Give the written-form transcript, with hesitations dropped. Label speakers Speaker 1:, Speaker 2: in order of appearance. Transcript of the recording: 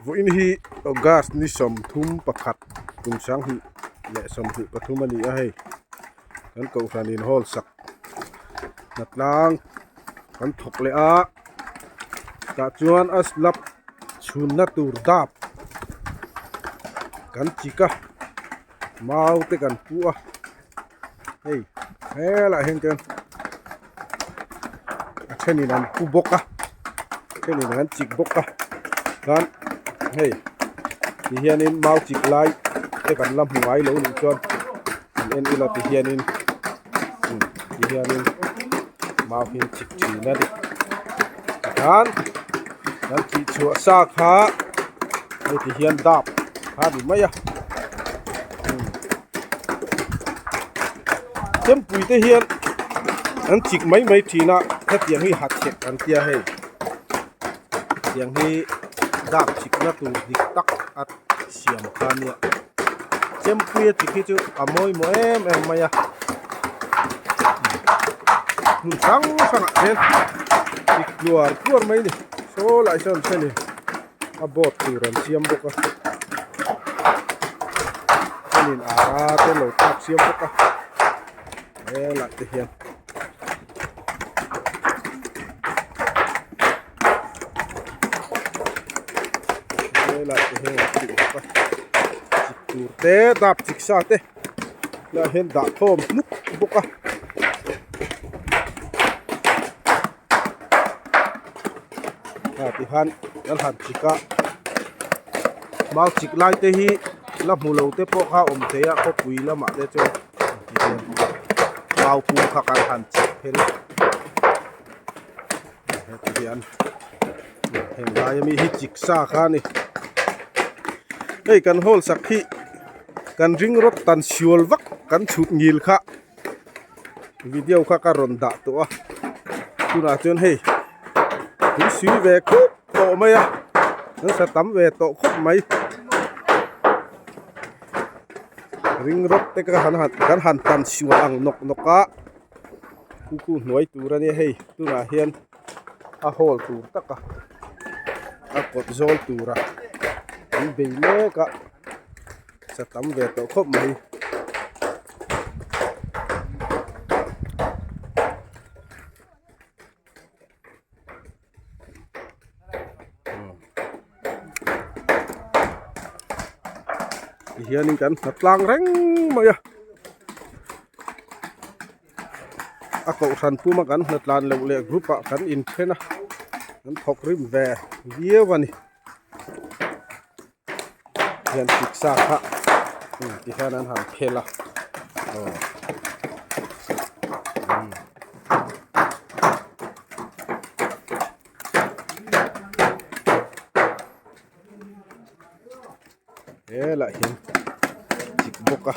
Speaker 1: Vawiin hi August ni 31 kum 2023 a ni a hei kan kohhran in hall sak hnatlang kan thawk leh a tah chuan a slab chhunna tur dap kan chik a mau te kan pu a hei helaiah hian chuan a thenin an pu bawk a a thenin an chik bawk a chuan hei ti hianin mau chik lai te kan la hmu ngai lo nih chuan han en ila ti hianin ti hianin mau hi an chik thin a ni tikhan kan tih chhuah sa kha hei ti hian dap kha a ni mai a. Chempui te hian an chik mai mai thin a hetiang hi hachhek an tia hei tiang hi dap chik na tur dik tak a siam kha ania chempui a chik hi chu a mawi maw em em mai a hmun hrang hrang ah hian chik tluar tluar mai a ni saw lai sawn a ni. a board tur an siam bawk a chuanin ara te lo tak siam bawk a helai te hian helai te hian an tih bawk a chik tur te dap chik sa te lah hian dah khawm hnuk bawk a. Ah tihian kan han chik a mau chik lai te hi la hmu lo te pawh kha awm thei a khawpui lamah te chuan mau pum kha kan han chik phel a heti hian heng lai ami hi chik sa kha a ni hei kan hall sak hi kan ring rawt tan sual vak kan chhut ngil kha. Video kha ka rawn dah tawh a tunah chuan hei tui sui ve khup tawh mai a nasa tam ve tawh khawp mai ring rawt te ka han han kan han tan sual ang nawk nawk a khu khu hnuai tur a nia hei tunah hian a hawl tur tak a a kawt zawl tura an bei mek a. Sa tam ve tawh khawp mai. Tihianin kan hna tlang reng mai a. A kohhran puma kan hna tlan loh leh group ah kan inthen a. Kan thawk rim ve viau a ni. hian pizza kha ti hian an han phel a aw helaiah hian chik bawk a.